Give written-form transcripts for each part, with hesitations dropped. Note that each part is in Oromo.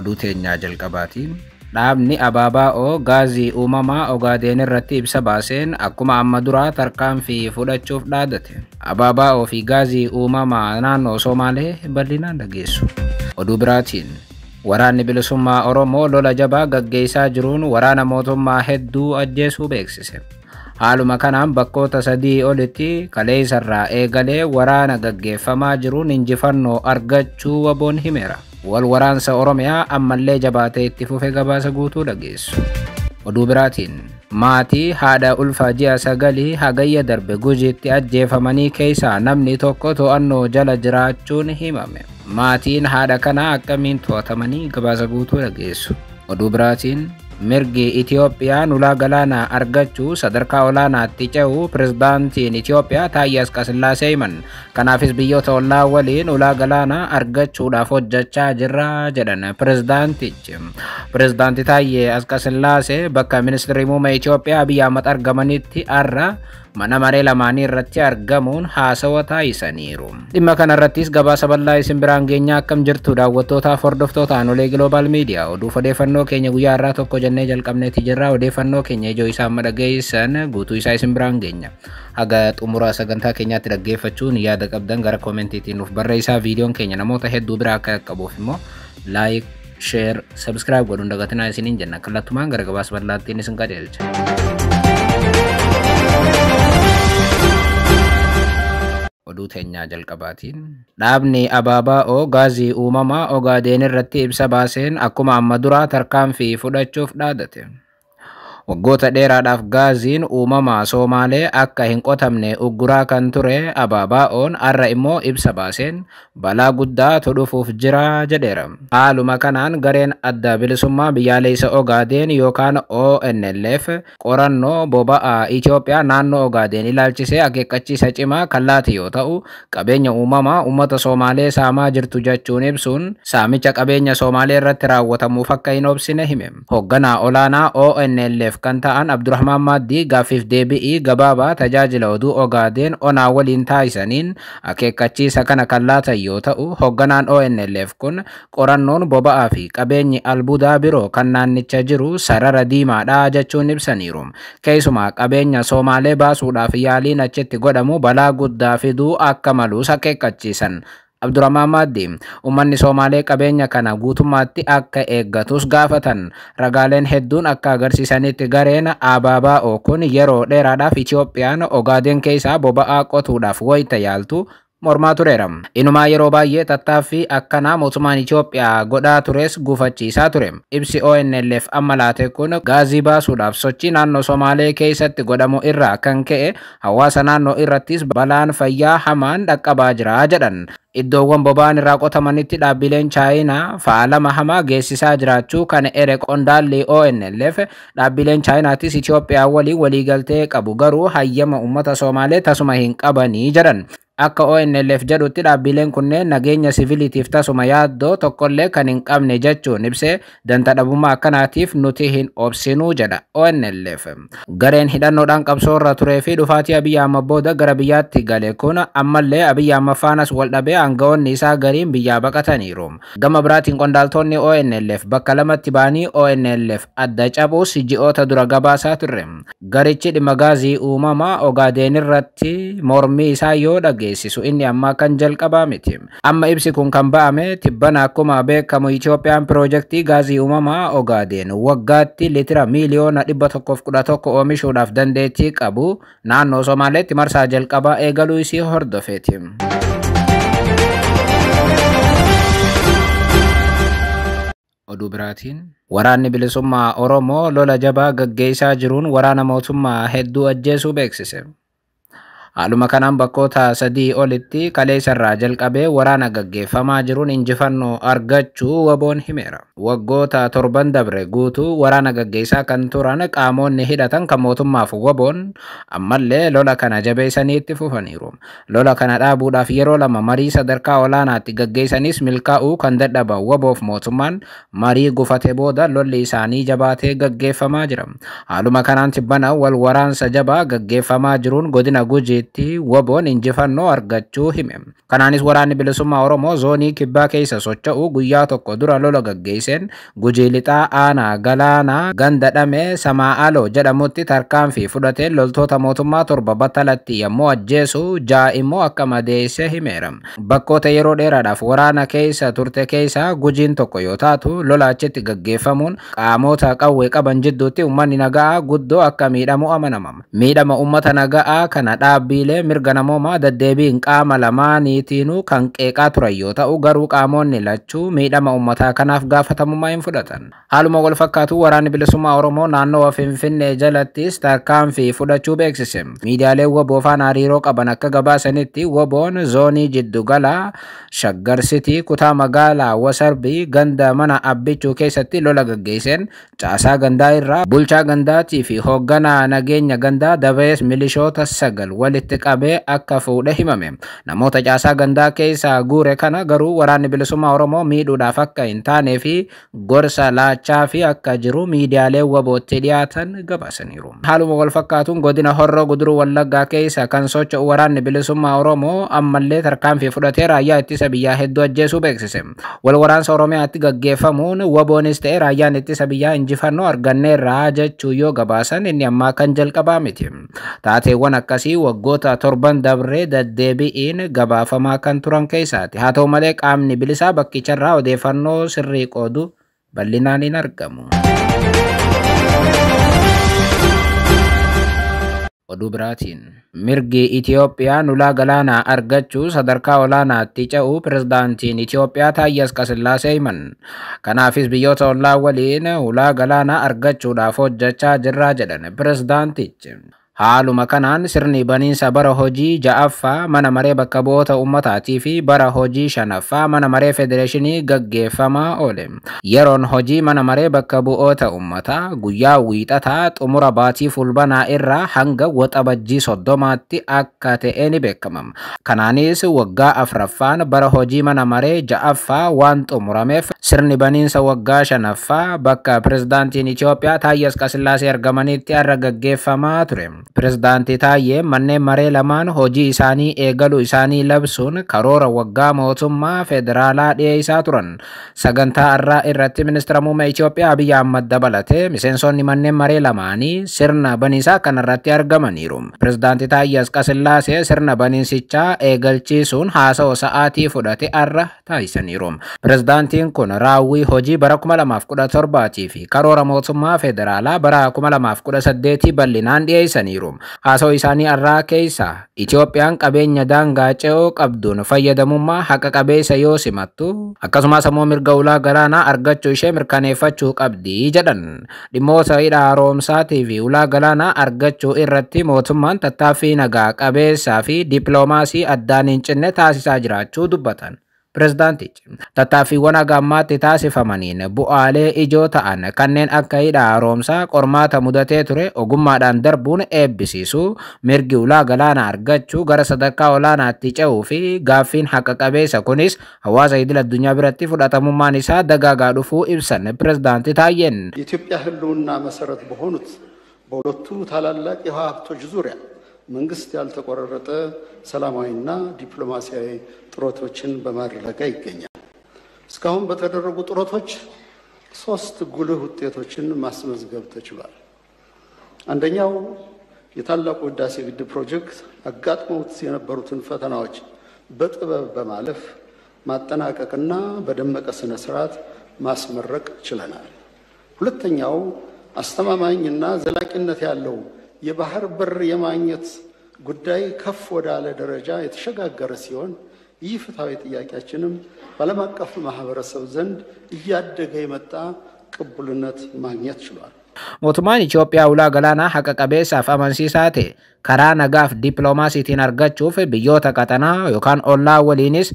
Oduu teenyaa jalqabaatiin dhaabni ABO gaazii uumamaa Ogaadeen irratti ibsa baaseen akkuma amma duraa tarkaanfii fudhachuuf dhaadate. ABO fi gaazii uumamaa naannoo Somaalee bal'inaan dhageessu. Oduu biraatiin waraanni bilisummaa Oromoo lola jabaa gaggeessaa jiruun waraana mootummaa hedduu ajjeesuu beeksise. Haaluma kanaan bakkoota sadii olitti kaleessarraa eegalee waraana gaggeeffamaa jiruun injifannoo argachuu waboon himeera. Wal waraansa Oromiyaa ammallee jabaatee itti fufe gabaasa guutuu dhageessu. Oduu biraatiin maatii haadha ulfaa ji'a 9 hagayya darbe Gujiitti ajjeefamanii keessaa namni tokko to'annoo jala jiraachuun himame. Maatiin haadha kanaa akkamiin to'atamanii gabaasa guutuu dhageessu. Oduu biraatiin mirgi Itiyoophiyaan ulaa galaanaa argachuu sadarkaa olaanaatti ce'u pirezidaantiin Itiyoophiyaa Taayyee Asqasillaasee himan. Kanaafis biyyoota ollaa waliin ulaa galaanaa argachuudhaaf hojjechaa jirra jedhan pirezidaantichi. Pirezidaanti Taayyee Asqasillaasee bakka ministeerri muummee Itiyoophiyaa Abiy Ahmad argamanitti har'a mana maree lamaanii irratti argamuun haasawa taasisaniiru. Dhimma kanarrattis gabaasa bal'aa isin biraan geenyaa. Akkam jirtu daawwattootaaf hordoftoota Aanolee Global Media. Oduuf odeeffannoo keenya guyyaa har'aa tokko jennee jalqabneeti jirra. Odeeffannoo keenya ijoo isaa amma dhageessan guutuu isaa isin biraan geenya. Haga xumura sagantaa keenyaatti dhaggeeffachuun yaada qabdan gara koomentiitiin nuuf barreessaa. Viidiyoon keenya namoota hedduu biraa akka qaqqabuuf immoo like, share, subscribe godhuun dagatinaa isiniin jenna. Kallattumaan gara gabaasa bal'aattiin isin qajeelcha. Oduu teenyaa jalqabaatiin dhaabni ABO gaazii uumamaa Ogaadeen irratti ibsa baaseen akkuma amma duraa tarkaanfii fudhachuuf dhaadate. Waggoota dheeraadhaaf gaaziin uumamaa Somaalee akka hin qotamne ugguraa kan ture ABO'n har'a immoo ibsa baaseen balaa guddaatu dhufuuf jira jedheera. Haaluma kanaan gareen adda bilisummaa biyyaalessa Ogaadeen yookaan ONLF qorannoo boba'aa Itiyoophiyaa naannoo Ogaadeen ilaalchisee akeekkachiisa cimaa kan laate yoo ta'u, qabeenya uumamaa uummata Somaalee saamaa jirtu jechuun ibsuun saamicha qabeenya Somaalee irratti raawwatamuuf akka hin obsine hime. Hoogganaa olaanaa ONLF kan ta'an Abdurrahman Maaddii gaaffiif deebi'ii gabaabaa tajaajila oduu Ogaadeen onaa waliin taasisaniin akeekkachiisa kana kan laatan yoo ta'u, hoogganaan ONLF kun qorannoon boba'aa fi qabeenyi albuudaa biroo kan naannicha jiru sarara diimaadha jechuun ibsaniiru. Keessumaa qabeenya Somaalee baasuudhaaf yaaliin achitti godhamu balaa guddaa fiduu akka malus akeekkachiisan. Abdurrahman Maaddii uummanni Somaalee qabeenya kana guutummaatti akka eeggatus gaafatan. Ragaaleen hedduun akka agarsiisanitti gareen ABO kun yeroo dheeraadhaaf Itiyoophiyaan Ogaadeen keessaa boba'aa qotuudhaaf wayita yaaltu mormaa tureera. Inumaa yeroo baay'ee tattaaffii akkanaa mootummaan Itiyoophiyaa godhaa tures gufachiisaa ture. Ibsi ONLF amma laate kun gaazii baasuudhaaf sochii naannoo Somaalee keessatti godhamu irraa kan ka'e hawaasa naannoo irrattis balaan fayyaa hamaan dhaqqabaa jira jedhan. Iddoowwan boba'aan irraa qotamanitti dhaabbileen Chaayinaa faalama hamaa geessisaa jiraachuu kan ere qondaalli ONLF dhaabbileen Chaayinaatis Itiyoophiyaa waliin waliigaltee qabu garuu hayyama uummata Somaalee tasuma hin qabanii jedhan. Akka ONLF jedhutti dhaabbileen kunneen nageenya siviiliitiif tasuma yaaddoo tokkollee kan hin qabne jechuun ibsee danta dhabummaa akkanaatiif nuti hin obsinuu jedha ONLF. Gareen hidhannoodhaan qabsoorra turee fi dhufaatii Abiy Ahmad booda gara biyyaatti gale kun ammallee Abiy Ahmad faanas wal dhabee aangawoonni isaa gariin biyyaa baqataniiru. Gama biraatiin qondaaltonni ONLF bakka lamatti ba'anii ONLF adda cabuus ji'oota dura gabaasaa turre. Garichi dhimma gaazii uumamaa Ogaadeen irratti mormii isaa yoo dhageessisu inni ammaa kan jalqabaa miti. Amma ibsi kun kan ba'ame tibbana akkuma beekamu Itiyoophiyaan piroojeektii gaazii uumamaa Ogaadeen waggaatti litira miiliyoona 111 oomishuudhaaf dandeettii qabu naannoo Somaaleetti marsaa jalqabaa eegaluu isii hordofeeti. Oduu biraatiin waraanni bilisummaa Oromoo lola jabaa gaggeessaa jiruun waraana mootummaa hedduu ajjeesuu beeksise. Haaluma kanaan bakkoota sadii olitti kaleessarraa jalqabee waraana gaggeeffamaa jiruun injifannoo argachuu waboon himeera. Waggoota 7 dabre guutuu waraana gaggeessaa kan turan qaamonni hidhatan kan mootummaaf waboon ammallee lola kana jabeessanii itti fufaniiru. Lola kana dhaabuudhaaf yeroo lama marii sadarkaa olaanaatti gaggeessanis milkaa'uu kan dadhaban waboof mootummaan marii gufate booda lolli isaanii jabaatee gaggeeffamaa jira. Haaluma kanaan tibbana wal waraansa jabaa gaggeeffamaa jiruun godina Gujii jiranitti WBO'n injifannoo argachuu hime. Kanaanis waraanni bilisummaa Oromoo zoonii kibbaa keessa socho'u guyyaa tokko dura lola gaggeesseen Gujii Lixaa aanaa Galaanaa ganda Dhamee Samaa'aloo jedhamutti tarkaanfii fudhateen loltoota mootummaa 7 battalatti yommuu ajjeesu 6 immoo akka madeesse himeera. Bakkoota yeroo dheeraadhaaf waraana keessa turte keessaa Gujiin tokko yoo taatu lola achitti gaggeeffamuun qaamota qawwee qaban jidduutti uummanni nagaa guddoo akka miidhamu amanama. Miidhama uummata nagaa kana dhaabbiilee mirga namoomaa deddeebiin qaama lamaaniitiinuu kan qeeqaa turan yoo ta'u garuu qaamonni lachuu miidhama uummataa kanaaf gaafatamummaa hin fudhatan. Haaluma wal fakkaatu waraanni bilisummaa Oromoo naannoo Finfinnee jalattis tarkaanfii fudhachuu beeksise. Miidiyaaleen WBO faana hariiroo qaban akka gabaasanitti WBO'n zoonii jiddugala Shaggar Sitii kutaa magaalaa Wasarbii ganda mana Abbichuu keessatti lola gaggeesseen caasaa gandaa irraa bulchaa gandaatii fi hoogganaa nageenya gandaa dabarees milishoota 9 walitti qabee akka fuudhe himame. Namoota caasaa gandaa keessaa guure kana garuu waraanni bilisummaa Oromoo miidhuudhaaf akka hin taanee fi gorsa laachaa fi akka jiru miidiyaaleen WBOtti dhiyaatan gabaasaniiru. Haaluma wal fakkaatuun godina Horroo Guduruu Wallaggaa keessa kan socho'u waraanni bilisummaa Oromoo ammallee tarkaanfii fudhatee raayyaa ittisa biyyaa hedduu ajjeesuu beeksise. Wal waraansa Oromiyaatti gaggeeffamuun WBOnis ta'e raayyaan ittisa biyyaa injifannoo arganneerraa jechuu yoo gabaasan inni ammaa kan jalqabaa miti. Taateewwan akkasii waggoota 7 dabree deddeebi'iin gabaafamaa kan turan keessaati. Haa ta'u malee qaamni bilisaa bakkicharraa odeeffannoo sirrii qoodu bal'inaan hin argamu. Oduu biraatiin mirgi Itiyoophiyaan ulaa galaanaa argachuu sadarkaa olaanaatti ce'uu pirezidaantiin Itiyoophiyaa Taayyee Asqasillaasee himan. Kanaafis biyyoota ollaa waliin ulaa galaanaa argachuudhaaf hojjechaa jirraa jedhan pirezidaantichi. Haaluma kanaan sirni baniinsa bara hojii 6ffaa mana maree bakka bu'oota uummataatii fi bara hojii 5ffaa mana maree federeeshinii gaggeeffamaa oole. Yeroon hojii mana maree bakka bu'oota uummataa guyyaa wiixataa xumura baatii fulbanaa irraa hanga waxabajjii 30tti akka ta'e ni beekama. Kanaanis waggaa 4ffaan bara hojii mana maree 6ffaa waan xumurameef sirni baniinsa waggaa 5ffaa bakka pirezidaantiin Itiyoophiyaa Taayyee Asqasillaasee argamanitti har'a gaggeeffamaa ture. Pirezidaantii Taayyee manneen maree lamaan hojii isaanii eegaluu isaanii labsuun karoora waggaa mootummaa federaalaa dhiyeessaa turan. Sagantaa har'aa irratti ministeera muummee Itiyoophiyaa Abiyyi Ahmad dabalatee miseensonni manneen maree lamaanii sirna baniisaa kanarratti argamaniiru. Pirezidaantii Taayyee Asqasillaasee sirna baniinsichaa eegalchiisuun haasawaa sa'aatii fudhate har'a taasisaniiru. Pirezidaantiin kun raawwii hojii bara 2017 fi karoora mootummaa federaalaa bara 2018 bal'inaan dhiyeessaniiru. Haasawaa isaanii har'aa keessa Itiyoophiyaan qabeenya daangaa ce'oo qabduun fayyadamummaa haqa qabeessa yoo simattu akkasumas immoo mirga ulaa galaanaa argachuu ishee mirkaneeffachuu qabdi jedhan. Dhimmoota hidha haaromsaatii fi ulaa galaanaa argachuu irratti mootummaan tattaaffii nagaa qabeessaa fi dippiloomaasii addaan hin cinne taasisaa jiraachuu dubbatan. Pirezidaantichi tattaaffiiwwan haga ammaatti taasifamaniin bu'aalee ijoo ta'an kanneen akka hidha haaromsaa qormaata mudatee ture ogummaadhaan darbuun eebbisiisuu, mirgi ulaa galaanaa argachuu gara sadarkaa olaanaatti ce'uu fi gaaffiin haqa qabeessa kunis hawaasa idil addunyaa biratti fudhatamummaan isaa dagaagaa dhufuu ibsan pirezidaanti Taayyeen. የኢትዮጵያ ሕልውና መሰረት በሆኑት በሁለቱ ታላላቅ የውሃ ሀብቶች ዙሪያ መንግስት ያልተቆራረጠ ሰላማዊና ዲፕሎማሲያዊ ጥረቶችን በማድረግ ላይ ይገኛል። እስካሁን በተደረጉ ጥረቶች 3 ጉልህ ውጤቶችን ማስመዝገብ ተችሏል። አንደኛው የታላቁ ህዳሴ ግድብ ፕሮጀክት አጋጥመውት የነበሩትን ፈተናዎች በጥበብ በማለፍ ማጠናቀቅና በደመቀ ስነ ስርዓት ማስመረቅ ችለናል። ሁለተኛው አስተማማኝና ዘላቂነት ያለው የባህር በር የማግኘት ጉዳይ ከፍ ወዳለ ደረጃ የተሸጋገረ ሲሆን ይህ ፍትሃዊ ጥያቄያችንም በዓለም አቀፍ ማህበረሰብ ዘንድ እያደገ የመጣ ቅቡልነት ማግኘት ችሏል። Mootummaan Itiyoophiyaa ulaa galaanaa haqa qabeessaaf amansiisaa ta'e karaa nagaaf dippiloomaasiitiin argachuuf biyyoota qaxanaa yookaan ollaa waliinis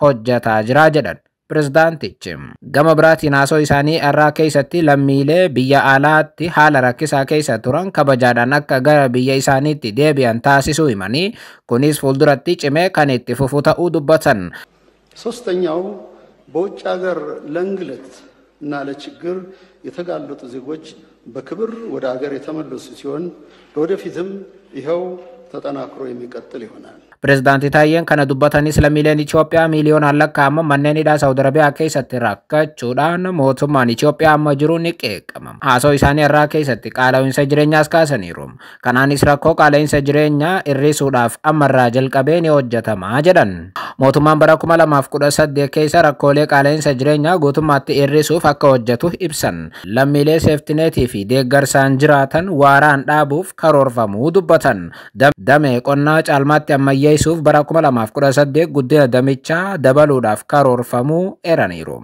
hojjetaa jira jedhan pirezidaantichi. Gama biraatiin haasoo isaanii har'aa keessatti lammiilee biyya alaatti haala rakkisaa keessa turan kabajaadhaan akka gara biyya isaaniitti deebi'an taasisuu himanii kunis fuulduratti cimee kan itti fufu ta'uu dubbatan. ሶስተኛው በውጭ ሀገር ለእንግልት እና ለችግር የተጋለጡ ዜጎች በክብር ወደ ሀገር የተመለሱ ሲሆን ለወደፊትም ይኸው ተጠናክሮ የሚቀጥል ይሆናል። Pireezidaantii Taayyeen kana dubbatanis lammiileen Itoophiyaa miiliyoonaan lakkaa'aman manneen hidhaa Saawud Arabiyaa keessatti rakkachuudhaan mootummaan Itoophiyaa amma jiru ni qeeqama. Haasoo isaanii irraa keessatti qaala'insa jireenyaas kaasaniiru. Kanaanis rakkoo qaala'insa jireenyaa hir'isuudhaaf ammarraa jalqabee ni hojjetama jedhan. Mootummaan bara 2018 keessa rakkoolee qaala'insa jireenyaa guutummaatti hir'isuuf akka hojjetu ibsan. Lammiilee seeftineetii fi deeggarsaan jiraatan waaraan dhaabuuf karoorfamuu dubbatan. Damee qonnaa caalmaatti ammayyeessuuf bara 2018 guddina damichaa dabaluudhaaf karoorfamuu eeraniiru.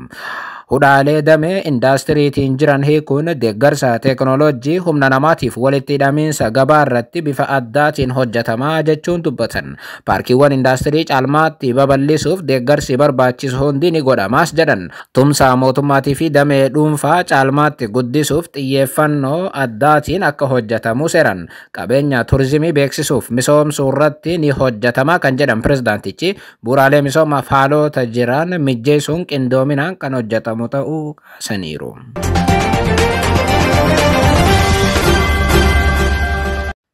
Hudhaalee damee indaastiriitiin jiran hiikuun deeggarsa teekinooloojii humna namaatiif walitti hidhamiinsa gabaa irratti bifa addaatiin hojjetamaa jechuun dubbatan. Paarkiiwwan indaastirii caalmaatti babal'isuuf deeggarsi barbaachisu hundi ni godhamaas jedhan. Tumsa mootummaatii fi damee dhuunfaa caalmaatti guddisuuf xiyyeeffannoo addaatiin akka hojjetamu seeran. Qabeenya turizimii beeksisuuf misoomsuu irratti ni hojjetama kan jedhan pirezidaantichi bu'uuraalee misoomaaf haalota jiran mijjeessuun qindoominaan kan hojjetamu ta'uu kaasaniiru.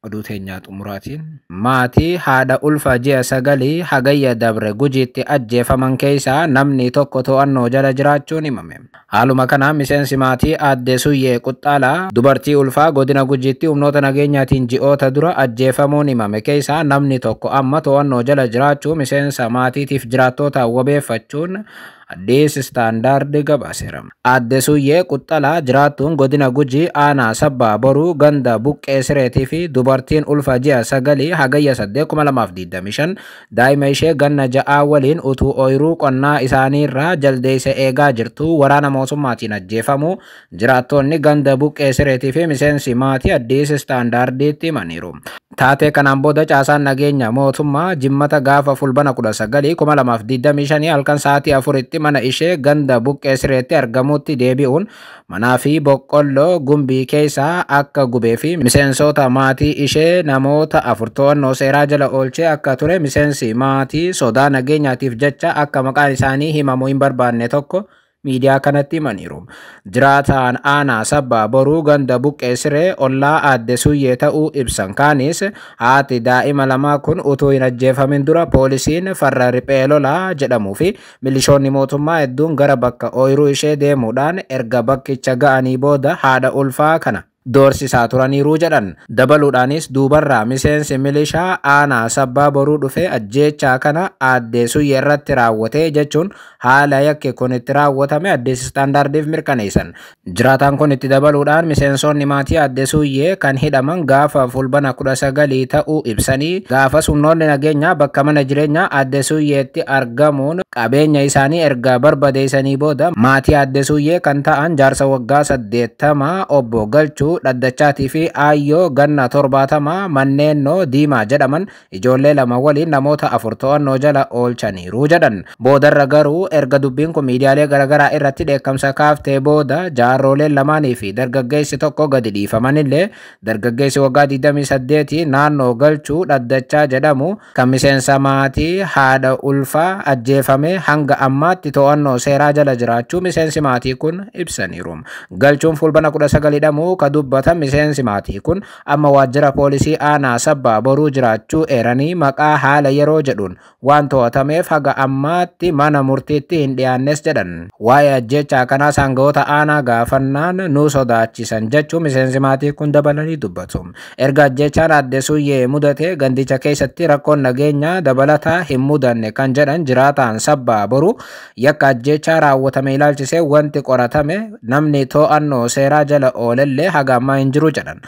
Oduu teenyaa xumuraatiin maatii haadha ulfa ji'a 9 hagayya dabre Gujiitti ajjeefaman keessaa namni tokko to'annoo jala jiraachuun himame. Haaluma kanaan miseensi maatii aadde Suyyee Quxxaalaa dubartii ulfaa godina Gujiitti humnoota nageenyaatiin ji'oota dura ajjeefamuun himame keessaa namni tokko amma to'annoo jala jiraachuu miseensa maatiitiif jiraattoota wabeeffachuun Addis Standard gabaaseera. Aadde Suyyee Quxxalaa jiraattuun godina Gujii aanaa Sabbaa Boruu ganda Buqqee Sireetii fi dubartiin ulfa ji'a 9 hagayya 8 2025 daa'ima ishee ganna 6 waliin utuu ooyiruu qonnaa isaaniirraa jaldeessa eegaa jirtu waraana mootummaatiin ajjeefamu jiraattonni ganda Buqqee Sireetii fi miseensi maatii Addis Standardiitti himaniiru. Taatee kanaan booda caasaan nageenya mootummaa jimmata gaafa fulbana 19 2025 halkan sa'aatii 4tti mana ishee ganda Buqqee Sireetti argamutti deebi'uun manaa fi boqqolloo gumbii keessaa akka gubee fi miseensota maatii ishee namoota 4 to'annoo seeraa jala oolchee akka ture miseensi maatii sodaa nageenyaatiif jecha akka maqaan isaanii himamuu hin barbaanne tokko miidiyaa kanatti himaniiru. Jiraataan aanaa Sabbaa Boruu ganda Buqqee Siree ollaa aadde Suyyee ta'uu ibsan kaanis haati daa'ima lamaa kun utuu hin ajjeefamin dura poolisiin farra riphee lolaa jedhamuu fi milishoonni mootummaa hedduun gara bakka ooyiruu ishee deemuudhaan erga bakkicha ga'anii booda haadha ulfaa kana doorsisaa turaniiru jedhan. Dabaluudhaanis duubarraa miseensi milishaa aanaa Sabbaa Boruu dhufee ajjeechaa kana aadde Suyyee irratti raawwate jechuun haala yakki kun itti raawwatame Addis Standardiif mirkaneessan. Jiraataan kun itti dabaluudhaan miseensonni maatii aadde Suyyee kan hidhaman gaafa fulbana 19 ta'uu ibsanii gaafas humnoonni nageenyaa bakka mana jireenyaa aadde Suyyeetti argamuun qabeenya isaanii erga barbadeessanii booda maatii aadde Suyyee kan ta'an jaarsa waggaa 80 obbo Galchuu Dhaddachaatii fi Aayyoo ganna 70 Manneennoo Diimaa jedhaman ijoollee 2 waliin namoota 4 to'annoo jala oolchaniiru jedhan. Boodarra garuu erga dubbiin kun miidiyaalee garaagaraa irratti dheekkamsa kaaftee booda jaarroleen lamaanii fi dargaggeessi tokko gadi dhiifamanillee dargaggeessi waggaa 28 naannoo Galchuu Dhaddachaa jedhamu kan miseensa maatii haadha ulfaa ajjeefame hanga ammaatti to'annoo seeraa jala jiraachuu miseensi maatii kun ibsaniiru. Galchuun fulbana 19 hidhamuu ka dubbatan miseensi maatii kun amma waajjira poolisii aanaa Sabbaa Boruu jiraachuu eeranii maqaa haala yeroo jedhuun waan to'atameef haga ammaatti mana murtiitti hin dhiyaannes jedhan. Waa'ee ajjeechaa kanaas aangawoota aanaa gaafannaan nu sodaachisan jechuu miseensi maatii kun dabalanii dubbatu. Erga ajjeechaan aadde Suyyee mudate gandicha keessatti rakkoon nageenyaa dabalataa hin mudanne kan jedhan jiraataan Sabbaa Boruu yakka ajjeechaa raawwatame ilaalchisee wanti qoratame namni to'annoo seeraa jala oolellee haga ammaa hin jiru jedhan.